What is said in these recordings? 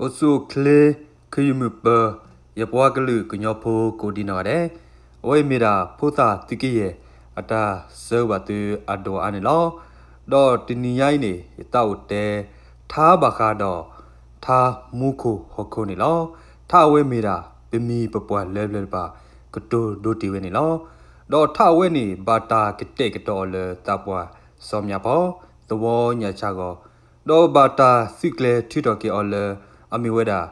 အိၣ်ဆူၣ်အိၣ်ချ့ ခယုၢ်မုၢ်ပၢၤ ယပှၤကလုာ်ကညီဖိကိးဒံနီၢ်ဂၤဒဲး, အဝဲအံၤမ့ၢ်ဒၣ်ဖိသၣ်သုးကယဲၢ် အတၢ်ဆၢဂ့ၤဘၣ်သုအဒိၣ်အါန့ၣ်လီၤ. ဒီးတနံၤညါအံၤန့ၣ် ယသးအိၣ်တဲ ထါဘၣ်ဃးဒီး ထါမူခိၣ်ဟီၣ်ခိၣ်န့ၣ်လီၤ. ထါအဝဲမ့ၢ်ဒၣ် ပမံၤပပှၢ်လၢပျၢၤတဖၣ် ကတိၤဒိတ့ၢ်ဝဲန့ၣ်လီၤ. ဒီးထါအဝဲန့ၣ် ဘၣ်တၢ်ကတဲာ်ကတီၤအီၤလၢသးပှၢ်စီၤမၠၣ်ဖီ သဝီညၣ်ဆၣ်ဂီၢ်, ဒီးဘၣ်တၢ်သုးကျဲၤထုးထီၣ်က့ၤအီၤလၢ အမ့ၢ်ဝဲဒၣ်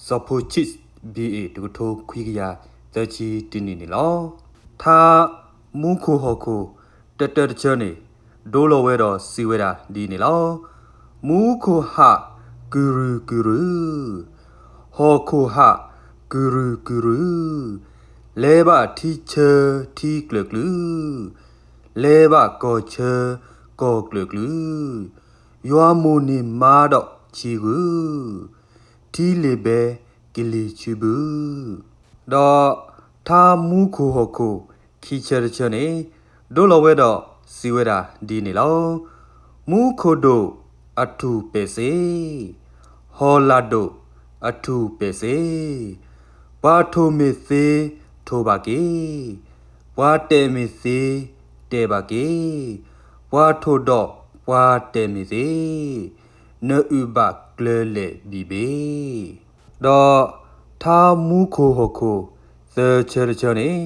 စီၤဖိဆံး ဘံၣ်အ့ၣ် တကထိခွံကယၤသၢဆံတနံၣ်န့ၣ်လီၤ. ထါမူခိၣ်ဟီၣ်ခိၣ် တတၢတဆၢန့ၣ် ဒိလီၤဝဲဒီးစံးဝဲဒၣ်ဒ်န့ၣ်လီၤ. မူခိၣ်ဟးကုၢ်ရုၢ်ကုၢ်ရုၢ်, ဟီၣ်ခိၣ်ဟးကုၢ်ရုၢ်ကုၢ်ရုၢ်, လဲၤဘၣ်ထံဆၢထံကျၢၢ်ကျူၤ, လဲၤဘၣ်ကီၢ်ဆၢကီၢ်ကျၢၢ်ကျူၤ, ယွၤမိၢ်န့ၢ်မါဒီးဆံးဂုာ်, ထံလ့ၤဘဲကလံၤဆူဘု, ဒီးထါမူခိၣ်ဟီၣ်ခိၣ်ခံဆၢတဆၢန့ၣ် ဒိလီၤဝဲဒီးစံးဝဲဒၣ်ဒ်န့ၣ်လီၤ. မူခိၣ်ဒိၣ်အထူၣ်ပဲာ်စ့, ဟီၣ်လာ်ဒိၣ်အထူၣ်ပဲာ်စ့, ပှၤထိၣ်မ့ၢ်သ့ထိၣ်ဘၣ်က့ၤ, ပှၤတဲာ်မ့ၢ်သ့တဲာ်ဘၣ်က့ၤ, ပှၤထိၣ်ဒီးပှၤတဲာ်မ့ၢ်သ့, နအုၣ်ဘၣ်ကျၢၤလဲာ်ဘံၣ်ဘ့ၣ်, ဒီးထါမူခိၣ်ဟီၣ်ခိၣ်သၢဆၢတဆၢန့ၣ်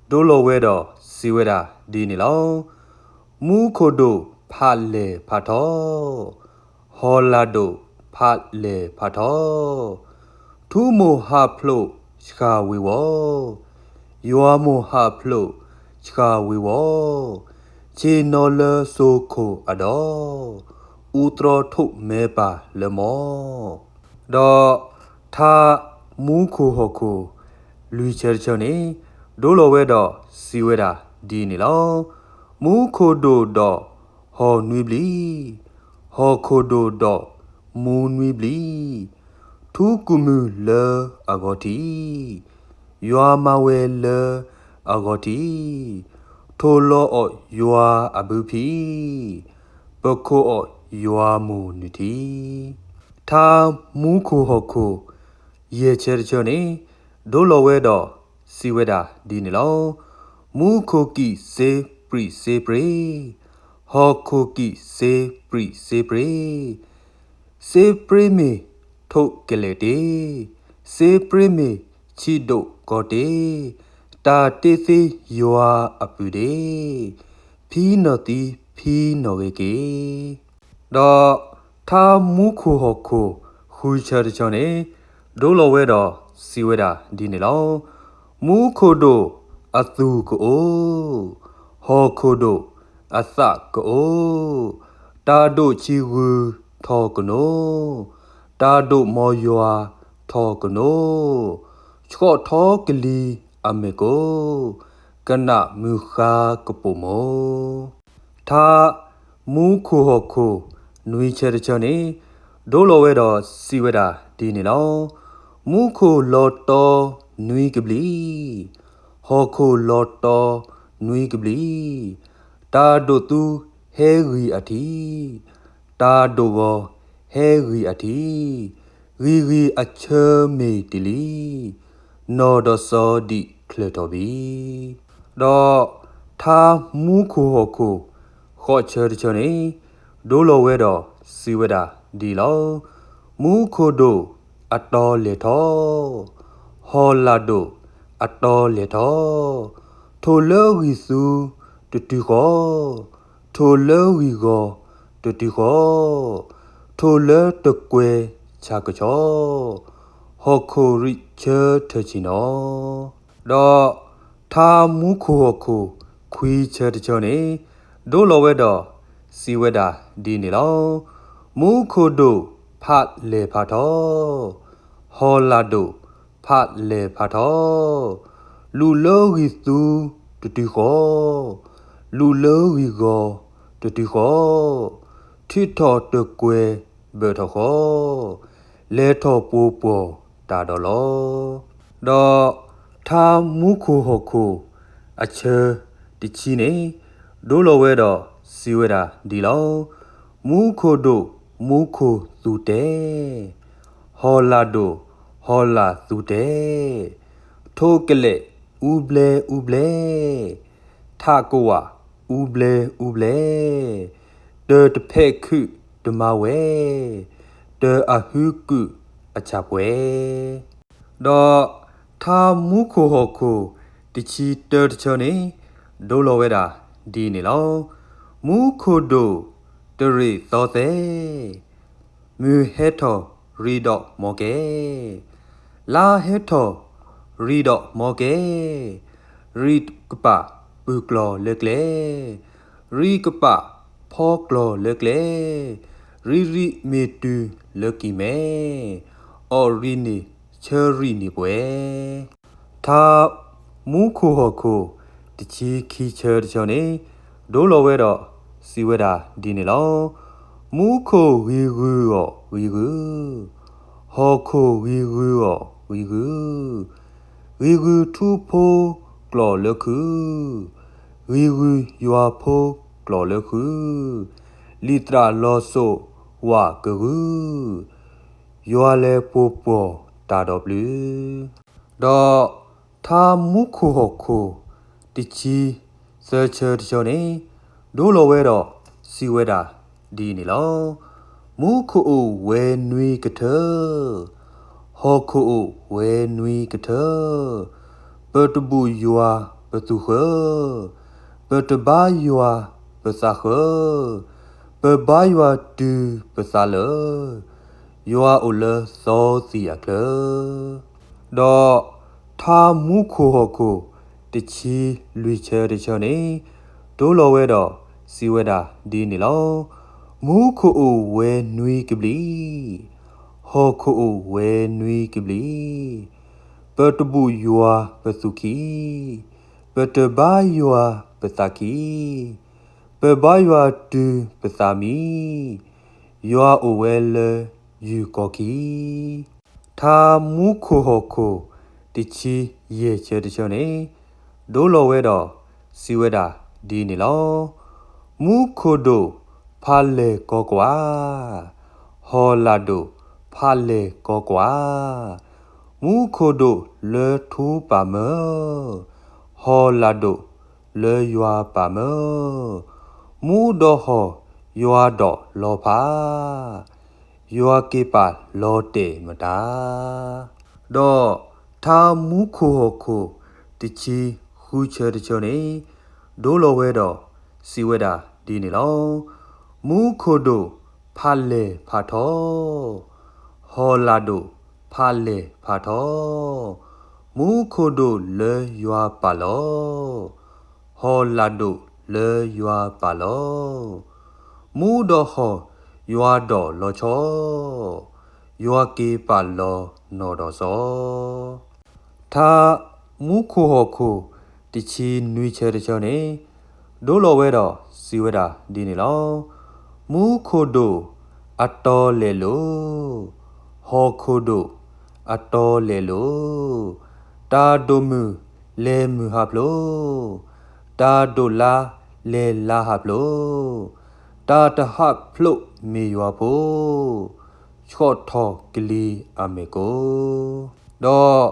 ဒိလီၤဝဲဒီးစံးဝဲဒၣ်ဒ်န့ၣ်လီၤ. မူခိၣ်ဒိၣ်ဖးလဲၢ်ဖးထီ, ဟီၣ်လာ်ဒိၣ်ဖးလဲၢ်ဖးထီ, ထူမိၢ်ဟးဖျိးဆှၣ်ဝ့ၤဝီၤ, ယွၤမိၢ်ဟးဖျိးဆှၣ်ဝ့ၤဝီၤ, ဆ့ၣ်နီၤလၢစိခိၣ်အဒီ, အူတြီထိၣ်မဲပၢ်လၢမီ, ဒီးထါမူခိၣ်ဟီၣ်ခိၣ်လွံၢ်ဆၢတဆၢန့ၣ် ဒိလီၤဝဲဒီးစံးဝဲဒၣ်ဒ်န့ၣ်လီၤ. မူခိၣ်ဒိၣ်ဒီးဟီၣ်နွံဘျံး, ဟီၣ်ခိၣ်ဒိၣ်ဒီးမူနွံဘျံး, ထူကူၣ်မုၢ်လၢအဂီၢ်ထံး, ယွၤမၤဝဲလၢအဂီၢ်ထံး, ထိၣ်လီၤအီၣ်ယွၤအဘုဖံ, ပခိၣ်အီၣ်ယွၤမိၢ်နုၢ်ထံ, ထါမူခိၣ်ဟီၣ်ခိၣ်ယဲၢ်ဆၢတဆၢန့ၣ် ဒိလီၤဝဲဒီးစံးဝဲဒၣ်ဒ်န့ၣ်လီၤ. မူခိၣ်ကံၣ်စ့ပြံးစ့ပြ့, ဟီၣ်ခိၣ်ကံၣ်စ့ပြံးစ့ပြ့, စ့ပြ့မ့ၢ်ထိၣ်ကလဲာ်တ့, စ့ပြ့မ့ၢ်ဆံးဒိၣ်ကီတ့, တၢ်တ့သ့ယွၤအပုၢ်ဒ့, ဖံနီၢ်သံဖံနီၢ်ဂ့ၤက့ၤ, ဒီးထါမူခိၣ်ဟီၣ်ခိၣ်ဃုဆၢတဆၢန့ၣ် ဒိလီၤဝဲဒီးစံးဝဲဒၣ်ဒ်န့ၣ်လီၤ. မူခိၣ်ဒိၣ်အသူၣ်ကအိၣ်, ဟီၣ်ခိၣ်ဒိၣ်အသးကအိၣ်, တၢ်ဒိၣ်ဆံးဂုာ်ထီၣ်ကနိ, တၢ်ဒိၣ်မီယွၤထီၣ်ကနိ, ဆှီၣ်ထီကလံၤအမဲာ်ကိ, ကနၣ်မုၢ်ဃါကပိာ်မိၢ် ထါမူခိၣ်ဟီၣ်ခိၣ်နွံဆၢတဆၢန့ၣ် ဒိလီၤဝဲဒီးစံးဝဲဒၣ်ဒ်န့ၣ်လီၤ. မူခိၣ်လီၤတီနွံကဘျံး, ဟီၣ်ခိၣ်လီၤတီနွံကဘျံး, တၢ်ဒိၣ်သူဟဲဂံၢ်အထံး, တၢ်ဒိၣ်ဂီၤဟဲဂံၢ်အထံး, ဂံၢ်ဂံၢ်အဆၢမ့ၢ်တ့ၢ်လံ, နီၢ်ဒီးစီဒံးချၢၣ်ထီၣ်ဘံၣ် ဒီးထါမူခိၣ်ဟီၣ်ခိၣ်ဃိးဆၢတဆၢန့ၣ် ဒိလီၤဝဲဒီးစံးဝဲဒၣ်ဒ်အံၤလီၤ. မူခိၣ်ဒိၣ်အတီလဲၢ်ထီ, ဟီၣ်လာ်ဒိၣ်အတီလဲၢ်ထီ, ထိၣ်လၢဂံၢ်သူတတုၤဃီ, ထိၣ်လၢဂံၢ်ဂီၤတတုၤဃီ, ထိၣ်လၢတကွဲၤဆၣ်ကဆီ, ဟီၣ်ခိၣ်ရံၣ်ဆၢထၢၣ်ဆံၣ်နီၤ ဒီးထါမူခိၣ်ဟီၣ်ခိၣ်ခွံဆၢတဆၢန့ၣ် ဒိလီၤဝဲဒီးစံးဝဲဒၣ်ဒ်န့ၣ်လီၤ. မူခိၣ်ဒိၣ်ဖးလဲၢ်ဖးထီ, ဟီၣ်လာ်ဒိၣ်ဖးလဲၢ်ဖးထီ, လူၤလၢဂံၢ်သူတတုၤဃီ, လူၤလၢဂံၢ်ဂီၤတတုၤဃီ, ထံထီၣ်တကွဲၤဘၢၣ်ထီၣ်ဃီ, လဲၤထီၣ်ပှိၤပှီၢ်တၢ်ဒီးလီၤ. ဒီးထါမူခိၣ်ဟီၣ်ခိၣ်အဆၢတဆံန့ၣ် ဒိလီၤဝဲဒီးစံးဝဲဒၣ်ဒ်လီၤ. မူခိၣ်ဒိၣ်မူခိၣ်သူတဲာ်, ဟီၣ်လာ်ဒိၣ်ဟီၣ်လာ်သူတဲာ်, ထိးကလဲာ်အူဘျဲအူဘျဲ, ထးကဝးအူဘျဲအူဘျဲ, တၢၤတဖဲးခုၣ်တမါဝဲ, တၢၤအဟုကုာ်အဆၣ်ပှဲၤ. ဒီးထါမူခိၣ်ဟီၣ်ခိၣ်တဆံတၢတဆၢန့ၣ် ဒိလီၤဝဲဒၣ်ဒ်န့ၣ်လီၤ. မူခိၣ်ဒိၣ်တရ့ၣ်သီသဲး, မုၢ်ဟဲထီၣ်ရံဒီးမီကဲ, လါဟဲထီၣ်ရံဒီးမီကဲ, ရံကပာ်ပုၢ်ကျီၢ်လၢကျဲ, ရံကပာ်ဖီကျီၢ်လၢကျဲ, ရံရံမ့ၢ်တုၤလၢကံၢ်မဲ, အီၣ်ရံန့ၣ်ဆၢရံန့ၣ်ပှဲၤ. ထါမူခိၣ်ဟီၣ်ခိၣ်တဆံခံဆၢတဆၢန့ၣ် ဒိလီၤဝဲဒီးစံးဝဲဒၣ်ဒ်န့ၣ်လီၤ. မူခိၣ်ဂံၤဂုၤအီၣ်ဂံၤဂုၤ, ဟီၣ်ခိၣ်ဂံၤဂုၤအီၣ်ဂံၤဂုၤ, ဂံၤဂုၤထူဖိကျီၢ်လၢခု, ဂံၤဂုၤယွၤဖိကျီၢ်လၢခု, လံာ်သရၣ်လီၤစိၤဝၣ်ကဂုၤ, ယွၤလဲၤပိာ်ပှီၢ်တၢ်ဒီးပျုၤ. ဒီးထါမူခိၣ်ဟီၣ်ခိၣ်တဆံသၢဆၢတဆၢန့ၣ် ဒိလီၤဝဲဒီးစံးဝဲဒၣ်ဒ်န့ၣ်လီၤ. မူခိၣ်အိၣ်ဝဲနွံကထၢ, ဟီၣ်ခိၣ်အိၣ်ဝဲနွံကထၢ, ပတဘူၣ်ယွၤပသူၣ်ဃၢ, ပတဘါယွၤပသးဃၢ, ပဘါယွၤတုၤပသးလၢာ်, ယွၤအိၣ်လၢသီသံၣ်အချၢ. ဒီးထါမူခိၣ်ဟီၣ်ခိၣ်တဆံလွံၢ်ဆၢတဆၢန့ၣ် ဒိလီၤဝဲဒီးစံးဝဲဒၣ်ဒ်န့ၣ်လီၤ. မူခိၣ်အိၣ်ဝဲနွံကဘျံး, ဟီၣ်ခိၣ်အိၣ်ဝဲနွံကဘျံး, ပတဘူၣ်ယွၤပသူၣ်ခံ, ပတဘါယွၤပသးခံ, ပဘါယွၤတုၤပသးမံ, ယွၤအိၣ်ဝဲလၢယုၢ်ကီၢ်ခံ. ထါမူခိၣ်ဟီၣ်ခိၣ်တဆံယဲၢ်ဆၢတဆၢန့ၣ် ဒိလီၤဝဲဒီးစံးဝဲဒၣ်ဒ်န့ၣ်လီၤ. မူခိၣ်ဒိၣ်ဖးလဲၢ်ကီကွၢ်, ဟီၣ်လာ်ဒိၣ်ဖးလဲၢ်ကီကွၢ်, မူခိၣ်ဒိၣ်လၢထူပၢ်မၢ, ဟီၣ်လာ်ဒိၣ်လၢယွၤပၢ်မၢ, မူဒီးဟီၣ်ယွၤဒီးလီၤဖး, ယွၤက့ၤပာ်လီၤတဲာ်မတၤ. ဒီးထါမူခိၣ်ဟီၣ်ခိၣ်တဆံဃုဆၢတဆၢန့ၣ် ဒိလီၤဝဲဒီးစံးဝဲဒၣ်ဒ်န့ၣ်လီၤ. မူခိၣ်ဒိၣ်ဖးလဲၢ်ဖးထီ, ဟီၣ်လာ်ဒိၣ်ဖးလဲၢ်ဖးထီ, မူခိၣ်ဒိၣ်လၢယွၤပာ်လီၤ, ဟီၣ်လာ်ဒိၣ်လၢယွၤပာ်လီၤ, မူဒီးဟီၣ်ယွၤဒီးလီၤဆီ, ယွၤက့ၤပာ်လီၤနီၢ်ဒီးစီၤ. ထါမူခိၣ်ဟီၣ်ခိၣ်တဆံနွံဆၢတဆၢန့ၣ် ဒိလီၤဝဲဒီးစံးဝဲဒၣ်ဒ်န့ၣ်လီၤ. မူခိၣ်ဒိၣ်အတီလဲၣ်လိၤ, ဟီၣ်ခိၣ်ဒိၣ်အတီလဲၣ်လိၤ, တၢ်ဒိၣ်မုၢ်လဲၤမုၢ်ဟးဖျိး, တၢ်ဒိၣ်လါလဲၤလါဟးဖျိး, တၢ်တဟးဖျိးမ့ၢ်ယွၤဖိ, ဆှီၣ်ထီၣ်ကလံၤအမဲာ်ကိး. ဒီး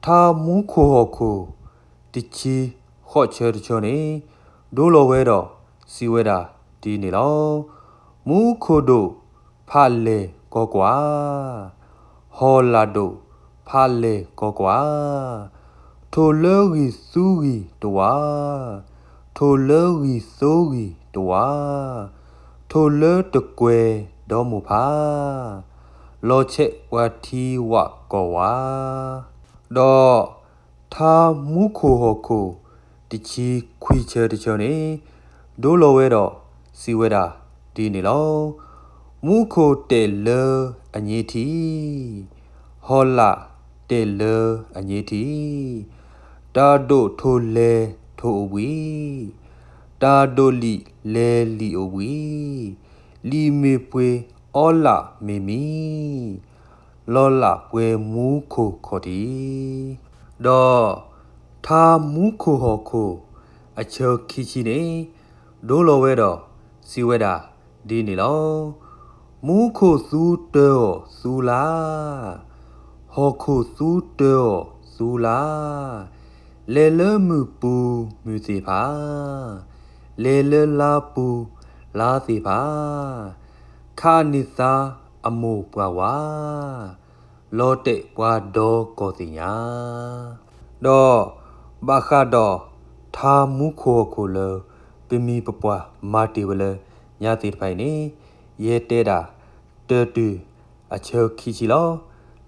ထါမူခိၣ်ဟီၣ်ခိၣ်တဆံဃိးဆၢတဆၢန့ၣ် ဒိလီၤဝဲဒီးစံးဝဲဒၣ်ဒ်န့ၣ်လီၤ. မူခိၣ်ဒိၣ်ဖးလဲၢ်ကီကွၢ်, ဟီၣ်လာ်ဒိၣ်ဖးလဲၢ်ကီကွၢ်, ထိၣ်လၢဂံၢ်သူဂံၢ်တဝး, ထိၣ်လၢဂံၢ်သိဂံၢ်တဝး, ထိၣ်လၢတကွဲၤဒီမိၢ်ဖး, လီၤဆဲးပှၤထံဝးကီၢ်ဝး. ဒီးထါမူခိၣ်ဟီၣ်ခိၣ်တဆံခွံဆၢတဆၢန့ၣ် ဒိလီၤဝဲဒီးစံးဝဲဒၣ်ဒ်န့ၣ်လီၤ. မူခိၣ်တဲာ်လၢအည့ထံ, ဟီၣ်လာ်တဲာ်လၢအည့ထံ, တၢ်ဒိၣ်ထိၣ်လဲၤထိၣ်အိၣ်ဘှံး, တၢ်ဒိၣ်လံာ်လဲၤလံာ်အိၣ်ဘှံး, လံာ်မ့ၢ်ပှ့ၤအီလၣ်မ့ၢ်မံ, လီၤလၣ်ပှဲၤမူခိၣ်ခီၣ်ထံး. ဒီးထါမူခိၣ်ဟီၣ်ခိၣ်အဆၢခံဆံန့ၣ် ဒိလီၤဝဲဒီးစံးဝဲဒၣ်ဒ်န့ၣ်လီၤ. မူခိၣ်သူတၢအီၤသူလၢ်, ဟီၣ်ခိၣ်သူတၢအီၤသူလၢ်, လဲၤလၢမုၢ်ပူၤမုၢ်သ့ၣ်တဖၣ်, လဲၤလၢလါပူၤလါသ့ၣ်တဖၣ်, ခးန့ၢ်သါအမိၢ်ပှၢ်ဝါ, လီၤတဲာ်ပှၤဒီကီၢ်သ့ၣ်ညါ. ဒီးဘၣ်ဃးဒီးထါမူခိၣ်ဟီၣ်ခိၣ်လၢ ပမံၤပပှၢ်မၤတ့ၢ်ဝဲလၢညါသ့ၣ်တဖၣ်အံၤန့ၣ်, ယဟဲတဲဒၣ်တၢ်တုၤအဆၢခံဆံလီၤ.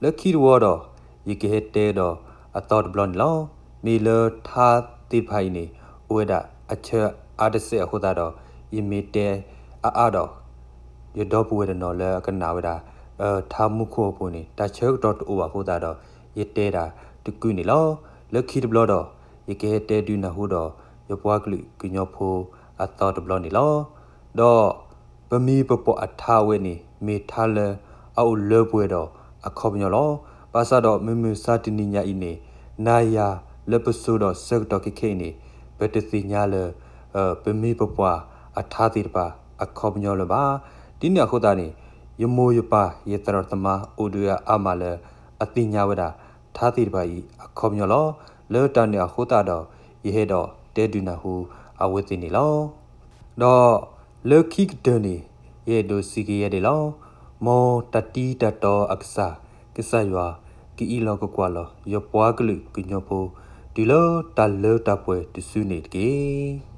လၢခံတဝီဒီး ယကဟဲတဲဒီးအသီတဘျီန့ၣ်လီၤ. မ့ၢ်လၢထါသ့ၣ်တဖၣ်အံၤန့ၣ် အိၣ်ဝဲဒၣ်အဆၢအါတစဲးအဃိသတးဒီး ယမ့ၢ်တဲအါအါဒီး ယဒီပုၢ်ဝဲၢ်တနီၤလၢအကနၣ်ဝဲဒၣ် ထါမူခိၣ်ဟီၣ်ခိၣ်န့ၣ် တၢ်ဆၢကတီၢ်တအိၣ်ဘၣ်အဃိသတးဒီး ယတဲဒၣ်တကုာ်န့ၣ်လီၤ. လၢခံတဘျီဒီး ယကဟဲတဲဒုးနၢ်ဟူဒီး ယပှၤကလုာ်ကညီဖိအသီတဘျီန့ၣ်လီၤ. ဒီးပမံၤပပှၢ်အထါဝဲန့ၣ် မ့ၢ်ထါလၢအအိၣ်လၢပှဲၤဒီးအခီပညီလီၤ. ဘၣ်ဆၣ်ဒီးမုၢ်မဆါတနံၤညါအံၤန့ၣ် နၤယၤလၢပစိၤဒီးဆၢကတီၢ်ခဲခဲအံၤန့ၣ် ပတသ့ၣ်ညါလၢ ပမံၤပပှၢ်အထါသ့ၣ်တဖၣ်အခီပညီလၢၤဘၣ်. ဒ်န့ၣ်အဃိသတးန့ၣ် ယမိၢ်ယပၢ်ယသရၣ်သမါအိၣ်ဒံးအါမးလၢ အသ့ၣ်ညါဝဲဒၣ်ထါသ့ၣ်တဖၣ်အံၤအခီပညီလီၤ. လၢတၢ်န့ၣ်အဃိသတးဒီး ယဟဲဒီးတဲဒုးနၢ်ဟူအဝဲသ့ၣ်န့ၣ်လီၤ. ဒီးလၢခံကတၢၢ်န့ၣ် ယအဲၣ်ဒိးစံးကယဲၢ်ဒၣ်လီၤ. မ်တၢ်တံၤတၢ်တီအကစၢ်, ကစၢ်ယွၤကအံးလီၤကကွၢ်လီၤ ယပှၤကလုာ်ကညီဖိ တုၤလၢတၢ်လၢတၢ်ပှဲၤတစုန့ၣ်တက့ၢ်.